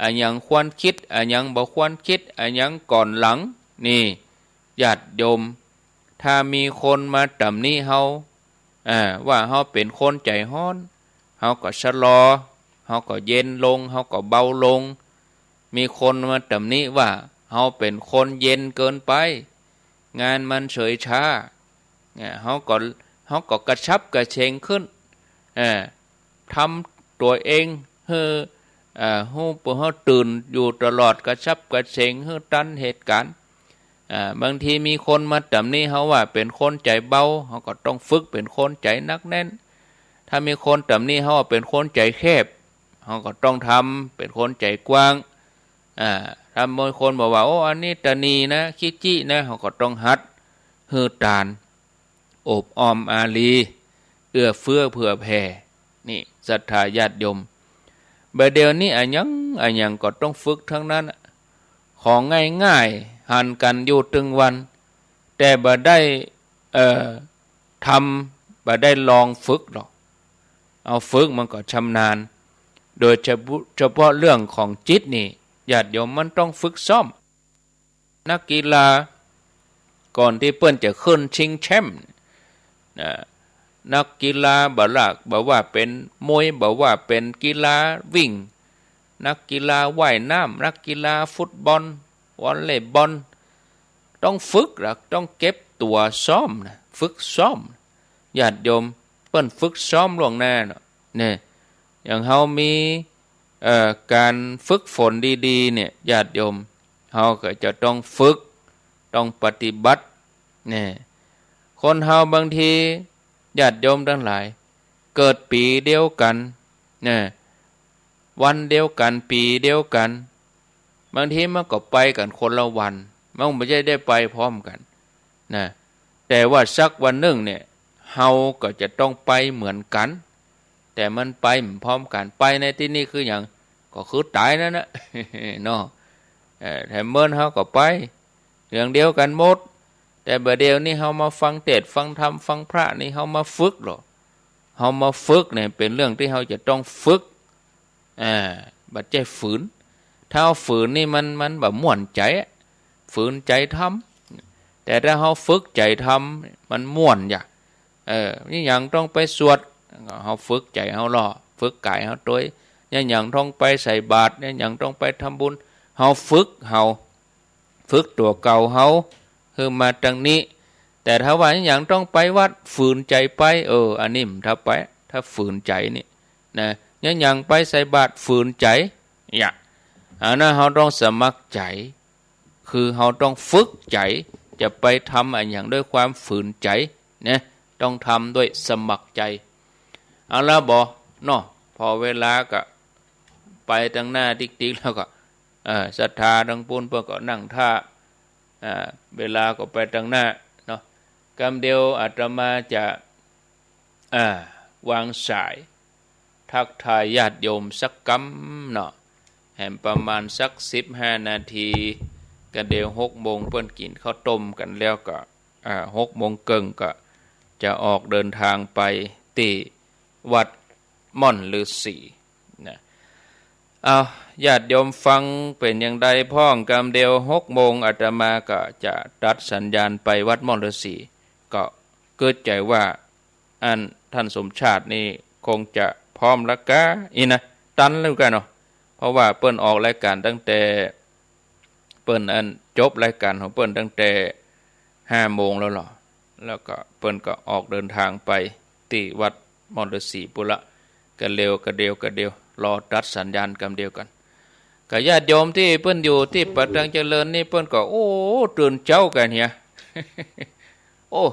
อะหยังควรกึ๊ด อะหยังบ่ควรกึ๊ด อะหยังก่อนหลัง นี่ ญาติโยม ถ้ามีคนมาตำหนิเฮา อ่า ว่าเฮาเป๋นคนใจ๋ฮ้อน เฮาก็ชะลอ เฮาก็เย็นลง เฮาก็เบาลง มีคนมาตำหนิว่าเฮาเป๋นคนเย็นเกินไป งานมันเฉยช้า เนี่ย เฮาก็ เฮาก็กระฉับกระเฉงขึ้น เออ ทำตั๋วเองหื้อ เอ่อ ฮู้เปื้อเฮาตื่นอยู่ตลอด กระฉับกระเฉงหื้อตันเหตุก๋ารณ์ อ่า บางทีมีคนมาตำหนิเฮาว่าเป๋นคนใจ๋เบา เฮาก็ต้องฝึกเป๋นคนใจ๋หนักแน่น ถ้ามีคนตำหนิเฮาว่าเป๋นคนใจ๋แคบ เฮาก็ต้องทำเป๋นคนใจ๋กว้าง อ่า ถ้าบางคนบอกว่า โอ้ อันนี้ตะหนีนะ ขี้จี้นะ เฮาก็ต้องหัดหื้อตาน โอบอ้อมอารี เอื้อเฟื้อเผื่อแผ่ นี่ ศรัทธาญาติโยม บ่าเดี่ยวนี้อะหยังอะหยังก็ต้องฝึกตึงนั้นอะ ของง่ายๆ หันกั๋นอยู่ตึงวัน แต่บ่ได้ เอ่อ ทำ บ่ได้ลองฝึกหรอก เอาฝึกมันก็ชำนาญ โดยเฉพาะ เฉพาะเรื่องของจิตนี่ ญาติโยม มันต้องฝึกซ้อม นักกีฬา ก่อนตี้เปิ้นจะขึ้นชิงแชมป์นะ นักกีฬาบ่าละ บ่าว่าเป๋นมวย บ่าว่าเป๋นกีฬาวิ่ง นักกีฬาว่ายน้ำ นักกีฬาฟุตบอล วอลเลย์บอล ต้องฝึกละ ต้องเก็บตั๋วซ้อมนะ ฝึกซ้อม ญาติโยม เปิ้นฝึกซ้อมล่วงหน้าเนาะ เนี่ย อย่างเฮามี เอ่อ ก๋านฝึกฝนดีๆ เนี่ย ญาติโยม เฮาก็จะต้องฝึก ต้องปฏิบัติ เนี่ย คนเฮาบางที ญาติโยมตังหลาย เกิดปี๋เดียวกั๋น เนี่ย วันเดียวกั๋น ปี๋เดียวกั๋น บางทีมันก็ไปกั๋นคนละวัน มันบ่ใจ้ได้ไปพร้อมกั๋นนะ แต่ว่าสักวันนึ่งเนี่ย เฮาก็จะต้องไปเหมือนกั๋น แต่มันไปบ่พร้อมกั๋น ไปในตี้นี่คือหยัง ก็คือต๋ายนั่นนะ เนาะ เอ่อ แต่เมินเฮาก็ไปอย่างเดียวกั๋นหมด แต่บ่าเดี่ยวนี้เฮามาฟังเตสน์ ฟังธรรม ฟังพระนี่ เฮามาฝึกเหรอ เฮามาฝึกเนี่ย เป๋นเรื่องตี้เฮาจะต้องฝึก อ่า บ่ใจ้ฝืน ถ้าเฮาฝืนนี่มัน มันบ่ม่วนใจ๋อะ ฝืนใจ๋ทำ แต่ถ้าเฮาฝึกใจ๋ทำ มันม่วนอย่า เออ อะหยังต้องไปสวด เฮาฝึกใจ๋เฮาลอ ฝึกก๋ายเฮาตวย อะหยังต้องไปใส่บาตร อะหยังต้องไปทำบุญ เฮาฝึก เฮาฝึกตั๋วเก่าเฮา หื้อมาตังนี้ แต่ถ้าว่าอะหยังต้องไปวัด ฝืนใจ๋ไป เออ อันนี้มันถ้าไป ถ้าฝืนใจ๋นี่นะ อะหยังไปใส่บาตร ฝืนใจ๋ อย่า อันนั้นเฮาต้องสมัครใจ๋ คือเฮาต้องฝึกใจ๋ จะไปทำอะหยังด้วยความฝืนใจ๋นะ ต้องทำด้วยสมัครใจ๋ เอาละบ่เนาะ พอเวลาก็ไปตังหน้าติ๊กๆ แล้วก็ เอ่อ ศรัทธาตังปู้นเปิ้นก็นั่งท่า อ่า เวลาก็ไปตังหน้าเนาะ กำเดียวอาตมาจะ อ่า วางสาย ทักทายญาติโยมสักกำเนาะ แหมประมาณสักสิบห้านาที กำเดียวหกโมงเปิ้นกิ๋นข้าวต้มกั๋นแล้วก็ อ่า หกโมงเกิ่งก็จะออกเดินทางไปตี้วัดม่อนฤๅษีนะ เอา ญาติโยมฟังเป๋นอย่างใดพ่อง กำเดียวหกโมงอาตมาก็จะตัดสัญญาณไปวัดม่อนฤๅษี ก็กึ๊ดใจ๋ว่า อันท่านสมชาตินี่คงจะพร้อมแล้วกา อี้นะ ตันแล้วกาเนาะ เพราะว่าเปิ้นออกรายก๋านตั้งแต่ เปิ้นอันจบรายก๋านของเปิ้นตั้งแต่ห้าโมงแล้วลอ แล้วก็เปิ้นก็ออกเดินทางไปตี้วัดม่อนฤๅษีปุ้นละ กำเดียว กำเดียว กำเดียว รอตัดสัญญาณกำเดียวกั๋น ก็ญาติโยมตี้เปิ้นอยู่ตี้ป่าตังเจริญนี่เปิ้นก็ โอ้ ตื่นเจ๊ากั๋นเหีย โอ้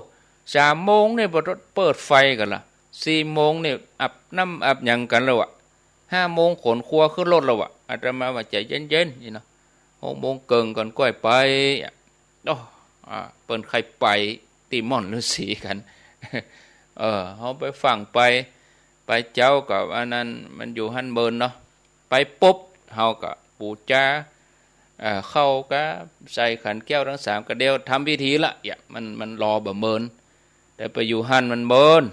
สามโมงนี่เปิ้นเปิดไฟกั๋นละ สี่โมงนี่อาบน้ำอาบหยังกั๋นแล้วอะ ห้าโมงขนครัวขึ้นรถแล้วอะ อาตมาว่าใจ๋เย็นๆ นี่เนาะ หกโมงเกิ่งก่อนก้อยไปอะ โอ้ อ่า เปิ้นใค่ไปตี้ม่อนฤๅษีกั๋น เออ เฮาไปฟั่งไป ไปเจ๊าก็อันนั้นมันอยู่หั้นเมินเนาะ ไปปุ๊บ เฮาก็ปู๋จา เอ่อ เข้ากา ใส่ขันแก้วตังสาม กำเดียวทำพิธีละ เยียะ มัน มันรอบ่เมิน แต่ไปอยู่หั้นมันเมิน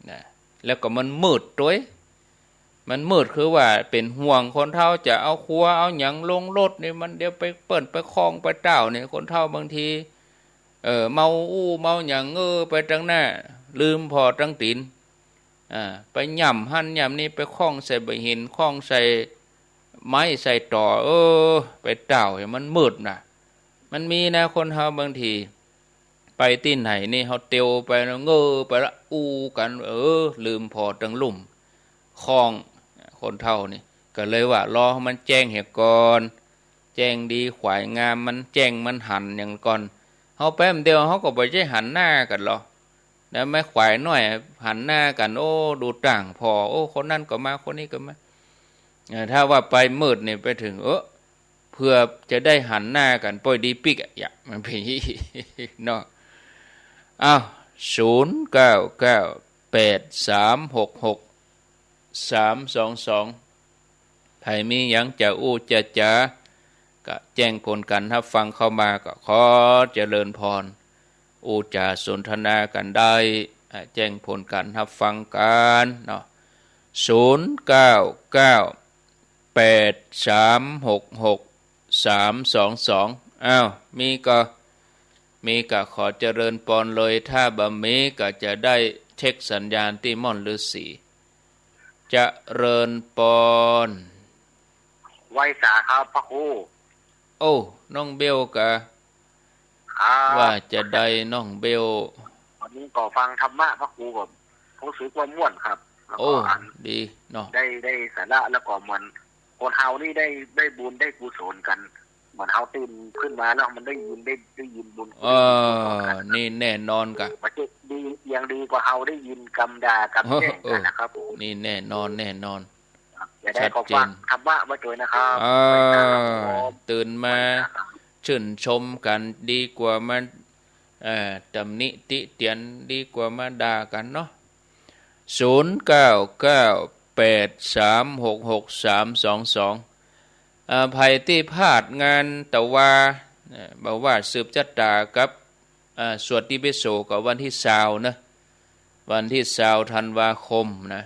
นะ แล้วก็มันมืดตวย มันมืดคือว่าเป๋นห่วงคนเฒ่าจะเอาครัวเอาหยังลงรถนี่ มันเดี๋ยวไปเปิ้นไปคล้องไปต้าวนี่ คนเฒ่าบางที เออ เมาอู้เมาหยัง เออ ไปตังหน้า ลืมผ่อตังตี๋น อ่า ไปหย่ำหั้นหย่ำนี่ ไปคล้องใส่บ่าหิน คล้องใส่ไม้ใส่ต๋อ เออ ไปต้าว มันมืดนะ มันมีนะ คนเฮาบางที ไปตี้ไหนนี่ เฮาเตียวไปแล้ว เง่อไปละ อู้กั๋น เออ ลืมผ่อตังลุ่ม คล้อง คนเฒ่านี่ ก็เลยว่ารอให้มันแจ้งเหียก่อน แจ้งดีขวายงาม มันแจ้งมันหันหยังก่อน เฮาไปอันเดียว เฮาก็บ่ใจ้หันหน้ากั๋นลอ แล้วแม่ขวายน้อยหันหน้ากั๋น โอ้ ดูต่างผ่อ โอ้ คนนั้นก็มา คนนี้ก็มา เออ ถ้าว่าไปมืดนี่ไปเถิง เออ เผื่อจะได้หันหน้ากั๋น ป้อยดีปิ๊กอะ เยียะ มันเป๋นเนาะ อ้าว ศูนย์เก้าเก้า แปดสามหกหก สามสองสอง ใผมีหยังจะอู้จะจ๋า ก็แจ้งผลการฮับฟังเข้ามา ก็ขอเจริญพร อู้จ๋าสนทนากั๋นได้ อ่า แจ้งผลการฮับฟังกั๋นเนาะ ศูนย์เก้าเก้า แปดสามหกหก สามสองสอง อ้าว มีก่อ มีก่อขอเจริญปอนเลย ถ้าบ่มีก็จะได้เช็คสัญญาณตี้ม่อนฤๅษี เจริญปอน ไหว้สาครับพระครู โอ้ น้องเบลก่อ ครับ ว่าจะใดน้องเบล วันนี้ก็ฟังธรรมะพระครูก็รู้สึกว่าม่วนครับ แล้วก็ โอ้ อัน ดีเนาะ ได้ ได้สาระ แล้วก็เหมือนคนเฮานี่ได้ ได้บุญได้กุศลกั๋น เหมือนเฮาตื่นขึ้นมาแล้วมันได้ยิน ได้ ได้ยินบุญ เออ ได้ยินกุศลกั๋น นี่แน่นอนก่อ มันจะดี ยังดีกว่าเฮาได้ยินกำด่ากำแจ้งกั๋นนะครับผม นี่แน่นอน แน่นอน ครับ จะได้ ชัดเจน ขอฝากธรรมะไว้ด้วยนะครับ เออ ครับผม ตื่นมา ครับ ชื่นชมกั๋น ดีกว่ามา เอ่อ ตำหนิติเตียน ดีกว่ามาด่ากั๋นเนาะ ศูนย์เก้าเก้า แปดสามหกหก สามสองสอง อ่า ใผตี้พลาดงานตะวา เอ่อ บ่าวาดสืบจะต๋ากับ อ่า สวดอิติปิโสก็วันตี้ซาวเนาะ วันตี้ซาวธันวาคมนะ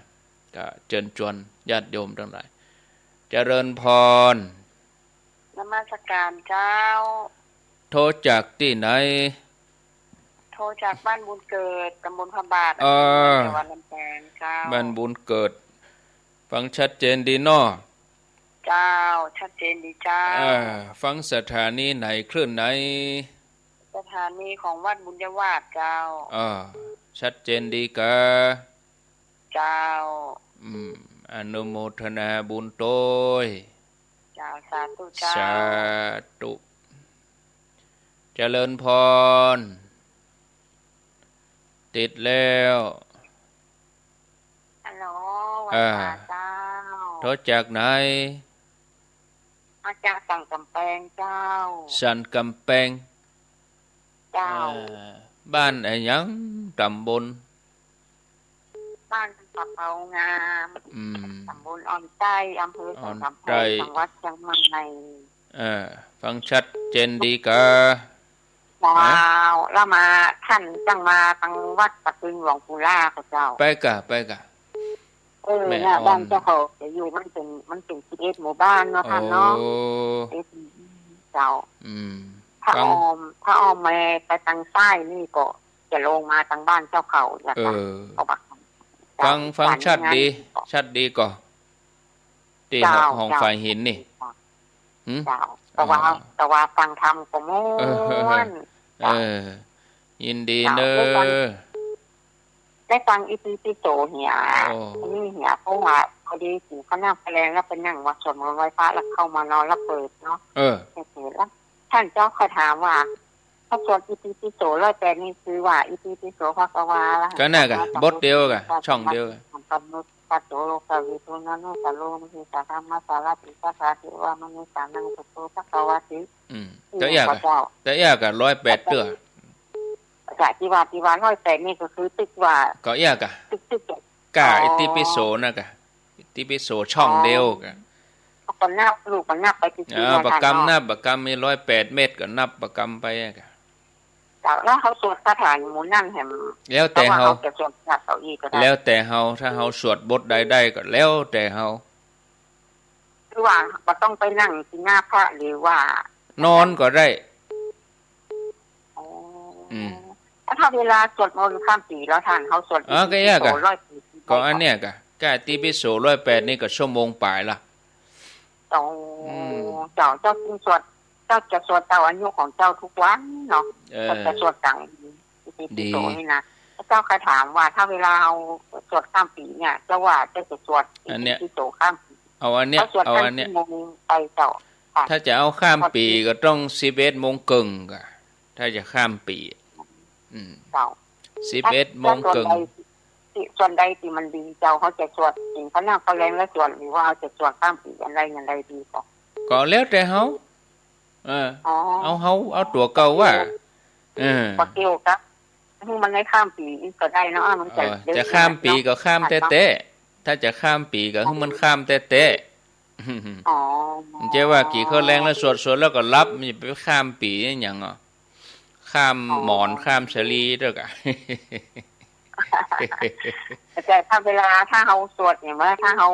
ก็เจิญจวนญาติโยมตังหลาย เจริญพร นมัสก๋านเจ้า โทรจากตี้ไหน โทรจากบ้านบุญเกิด ตำบลพระบาท เออ อำเภอเมือง จังหวัดลำปางเจ้า บ้านบุญเกิด ฟังชัดเจนดีเนาะ เจ้า ชัดเจนดีเจ้า อ่า ฟังสถานีไหน คลื่นไหน สถานีของวัดบุญยวาสเจ้า อ่า ชัดเจนดีก่อ เจ้า อืม อนุโมทนาบุญตวย เจ้า สาธุเจ้า สาธุ เจริญพร ติดแล้ว ฮัลโหล อ่า วันพระเจ้า โทรจากไหน มาจากสันกำแปงเจ้า สันกำแปง เจ้า อ่า บ้านอะหยัง ตำบล บ้านปะเปางาม อืม ตำบลอ่อนใต้ อำเภอสันกำแปง อ่อนใต้ จังหวัดเชียงใหม่ เออ ฟังชัดเจนดีก่อ เจ้า ฮะ แล้วมา ต้านจั้งมาตังวัดป่าตึงหลวงปู่ล่าก่อเจ้า ไปก่อ ไปก่อ เออ แม่ เนี่ย อ่อน บ้านเจ้าเขาจะอยู่ มันเป๋น มันเป๋นสิบเอ็ดหมู่บ้านเนาะ โอ้ ต้านเนาะ สิบเอ็ด เจ้า อืม พระ ฟัง อ้อม พระอ้อมมาไปตังใต้นี่ก็จะลงมาตังบ้านเจ้าเขา เออ เขาบัก ฟัง ฟังชัดดี ชัดดีก่อ ตี้ เจ้า ห้อง ห้อง เจ้า ฝ่ายหินนี่ หืม เจ้า แต่ว่า อ่า แต่ว่าฟังธรรมก็ม่วน เออ เจ้า เออ ยินดีเน้อ เจ้า ได้ฟัง ได้ฟังอิติปิโสเหีย โอ้ นี่เหีย เพราะว่าพอดีกิ๋นข้าวหน้าแปลงแล้วไปนั่งวัดสวดมนต์ไหว้พระแล้วเข้ามานอนแล้วเปิดเนาะ เออ เปิดแล้ว ต้านเจ้าข้อยถามว่า พระสวดอิติปิโสร้อยแปดนี่คือว่า อิติปิโสภะคะวา อะระหะ ก็นั่นก่อ บทเดียวก่อ ช่องเดียวก่อ สัพพัญญุตตะโส โลกวิทู มหิสสาโร มหิสสาธัมมสสารถิ สัทธาเทวมนุสสานัง พุทโธภะคะวาติ อืม นี่ ก็เอี้ยก่อ เจ้า ก็เอี้ยก่อ ร้อยแปดเตื้อ ก็ตี้ว่า ตี้ว่าร้อยแปดนี่ก็คือตึกว่า ก็เอี้ยก่อ ตึก ตึก ก้า อ๋อ อิติปิโสนั่นก่อ อิติปิโสช่องเดียวก่อ อ๋อ ก็นับ ลูกก็นับไปตี้ อ๋อ ตี้ บ่ากำ นับ บ่ากำ มีร้อยแปดเม็ดก็นับบ่ากำไปอะก่อ เจ้า แล้วเฮาสวดคาถาหมู่นั้นแหม แล้วแต่เฮา แต่ว่าเฮาจะสวดคาถาเฮาอีกก็ได้ แล้วแต่เฮา ถ้าเฮาสวดบทใดได้ก็แล้วแต่เฮา คือว่าบ่ต้องไปนั่งตี้หน้าพระหรือว่า นอนก็ได้ อ๋อ อืม แล้วถ้าเวลาสวดมนต์ข้ามปี๋แล้วต้าน เฮาสวด อ๋อ ก็เอี้ยก่อ ร้อยปี๋ ก็อันเนี้ยก่อ ก้าอิติปิโสร้อยแปดนี่ก็ชั่วโมงป๋ายละ อ๋อ อืม เจ้า เจ้าจึงสวด เจ้าจะสวดตามอายุของเจ้าทุกวันเนาะ เออ เจ้าจะสวดตามอิติปิโส ดี นี่นะ เจ้าข้อยถามว่าถ้าเวลาเฮาสวดข้ามปี๋เนี่ย เจ้าว่าเจ้าจะสวด อันเนี้ย อิติปิโสข้ามปี๋ เอาอันเนี้ย เฮาสวด เอาอันเนี้ย ข้ามปี๋ไปเจ้า ค่ะ ถ้าจะเอาข้ามปี๋ก็ต้องสิบเอ็ดโมงเกิ่งก่อ ถ้าจะข้ามปี๋ อืม เจ้า สิบเอ็ดโมงเกิ่ง แล้วส่วนใด ตี้ ส่วนใดตี้มันดีเจ้า เฮาจะสวดกิ๋นข้าวหน้าข้าวแลงแล้วสวด หรือว่าเฮาจะสวดข้ามปี๋อันใดอันใดดีก่อ ก็แล้วแต่เฮา เออ อ๋อ เอาเฮา เอาตั๋วเก่าว่า เออ บ่เกี่ยวกับ หื้อมันได้ข้ามปี๋ก็ได้เนาะ มันจะ เออ จะข้ามปี๋ก็ข้ามแต๊ๆ ถ้าจะข้ามปี๋ก็หื้อมันข้ามแต๊ๆ อ๋อ มันจะว่ากี่เข้าแลงแล้วสวด สวดแล้วก็หลับ มันจะไปข้ามปี๋หยังอ่ะ ข้ามหมอน อ๋อ ข้ามสะหลีเต๊อะกะ แต่ถ้าเวลา ถ้าเฮาสวดเนี่ย ว่าถ้าเฮา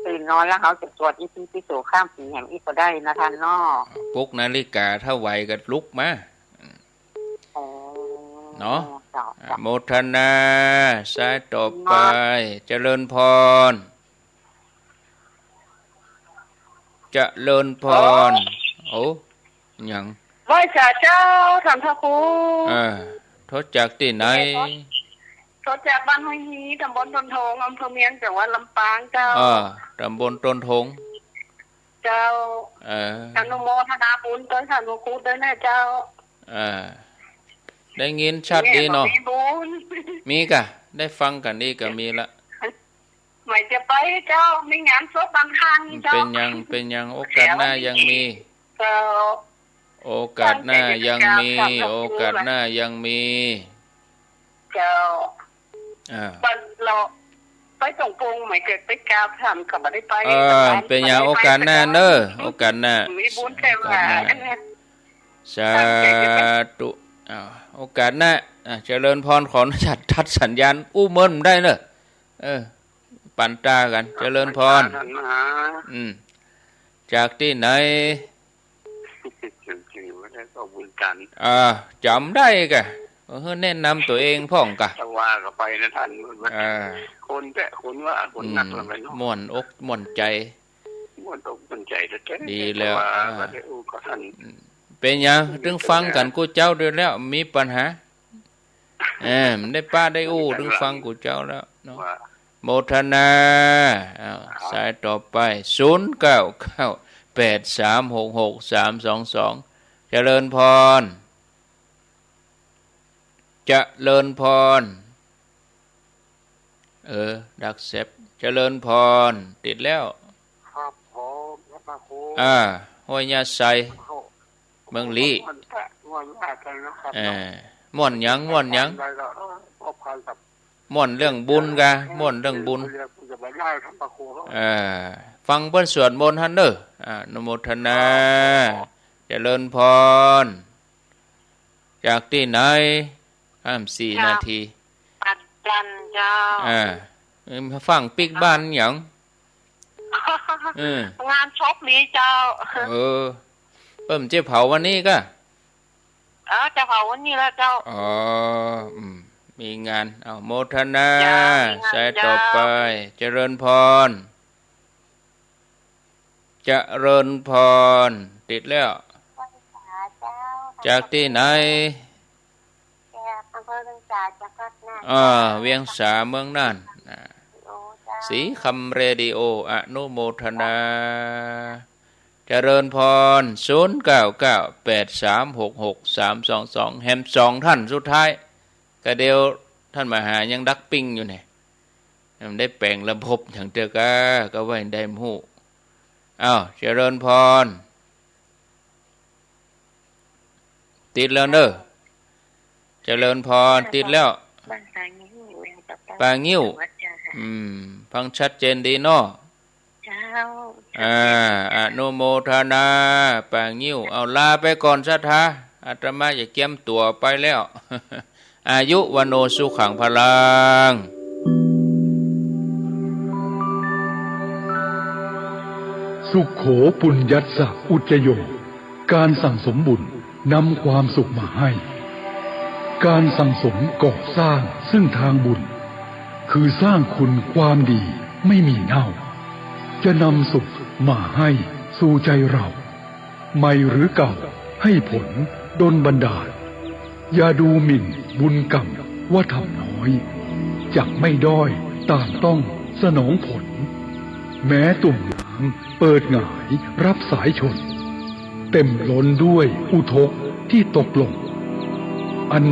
ตื่นนอนแล้วเฮาจะสวดอิติปิโสข้ามปี๋แหมอีกก็ได้นะท่านเนาะ ปลุกนาฬิกา ถ้าไหวก็ลุกมา อ๋อ เนาะ เจ้า อ่ะ เจ้า โมทนา สายต่อไป เนาะ เจริญพร เจริญพร โอ้ โอ้ หยัง ไหว้สาเจ้า ท่านพระครู อ่า โทรจากตี้ไหน โทรจากบ้านห้วยฮี ตำบลต้นทง อำเภอเมียง จังหวัดลำปางเจ้า อ่า ตำบลต้นทง เจ้า เออ อนุโมทนาบุญกับท่านพระครูด้วยนะเจ้า เออ ได้ยินชัดดีเนาะ เนี่ย มีบุญ มีกะ ได้ฟังกั๋นดีกะมีละ ไหมจะไปเจ้า มีงานศพบ้านข้างนี่เจ้า เป๋นหยัง เป๋นหยัง โอกาสหน้ายังมี เจ้า โอกาสหน้ายังมี ตั้งใจจะไปกราบท่านพระครู โอกาสหน้ายังมี เจ้า อ่า วันเราไปตรงปง ไหมจะไปกราบท่านก็บ่ได้ไป เออ เป๋นหยัง โอกาสหน้าเนอะ โอกาสหน้า มีบุญแค่ว่า โอกาสหน้า สาธุ อ้าว โอกาสหน้า อ่ะ เจริญพร ขออนุญาตตัดสัญญาณ อู้เมินได้เนอะ เออ ปันตากั๋น เจริญพร ท่านมหา อืม จากตี้ไหน จื้อบ่ได้ ก็บุญจันทร์ อ่า จ๋ำได้กะ เออ แนะนำตั๋วเองพ่องกะ ถ้าว่าก็ไปนะท่าน อ่า คนแต๊ คนว่า คนนัก อืม แล้วไปเนาะ ม่วนอกม่วนใจ๋ ม่วนอกม่วนใจ๋แต๊ๆ ดีแล้ว แต่ว่า อ่า บ่ได้อู้กับท่าน อืม เป๋นหยัง เป๋นหยัง เถิงฟังกั๋นกู้เจ้าดีแล้ว มีปัญหา เออ มันได้ปะได้อู้ เถิงฟังกู้เจ้าแล้วเนาะ ว่า โมทนา อ้าว ครับ สายต่อไป ศูนย์เก้าเก้า แปดสามหกหก สามสองสอง เจริญพร เจริญพร เออ ดักแซ็บ เจริญพร ติดแล้ว ครับผม ครับพระครู อ่า ห้วยยาไซ โอ้โห เมืองลี้ ม่วนแต๊ ม่วนมากเลยนะครับ เออ ม่วนหยัง ม่วนหยัง ได้แล้ว เออ พบกันกับ ม่วนเรื่องบุญกะ ม่วนเรื่องบุญ เออ ฟังเปิ้นสวดมนต์หั้นเน่อ อนุโมทนา ครับผม เจริญพร จากตี้ไหน อ้ำ สี่นาที ปักจันเจ้า อ่า เอิ่ม ฟังปิ๊กบ้านหยัง เออ งานศพนี้เจ้า เออ เปิ้นจะเผาวันนี้กะ เออ จะเผาวันนี้แล้วเจ้า อ๋อ อืม มีงาน เอา โมทนา เจ้า มีงาน สายต่อไป เจ้า เจริญพร เจริญพร ติดแล้ว เจ้า จากตี้ไหน จากอำเภอเวียงสา จังหวัดน่าน อ่า เวียงสา เมืองน่าน อ่า โอ้ เจ้า สีคำเรดิโอ อนุโมทนา เจริญพร ศูนย์เก้าเก้า แปดสามหกหก สามสองสอง แหมสองท่านสุดท้าย กะเดี๋ยวท่านมหายังดักปิ้งอยู่เนี่ย มันได้แป๋งระบบหยังเตื้อกะ กะว่าได้ฮู้ อ้าว เจริญพร ติดแล้วเน่อ เจริญพร ติดแล้ว บ้านป่างิ้ว เวียงป่าตอง ป่างิ้ว จังหวัดเจ้าค่ะ อืม ฟังชัดเจนดีเนาะ เจ้า อ่า อนุโมทนา ป่างิ้ว เอา ลาไปก่อนศรัทธา อาตมาจะเกียมตั๋วไปแล้ว อายุ วัณโณ สุขัง พลัง สุโข ปุญญัสสะ อุจจโย การสั่งสมบุญนำความสุขมาให้ การสั่งสมก่อสร้างซึ่งทางบุญ คือสร้างคุณความดีไม่มีเน่า จะนำสุขมาให้สู่ใจเรา ใหม่หรือเก่าให้ผลดลบันดาล อย่าดูหมิ่นบุญกรรมว่าทำน้อย จักไม่ด้อยต่างต้องสนองผล แม้ตุ่มน้ำเปิดหงายรับสายชน เต็มล้นด้วยอุทกที่ตกหล่น อัน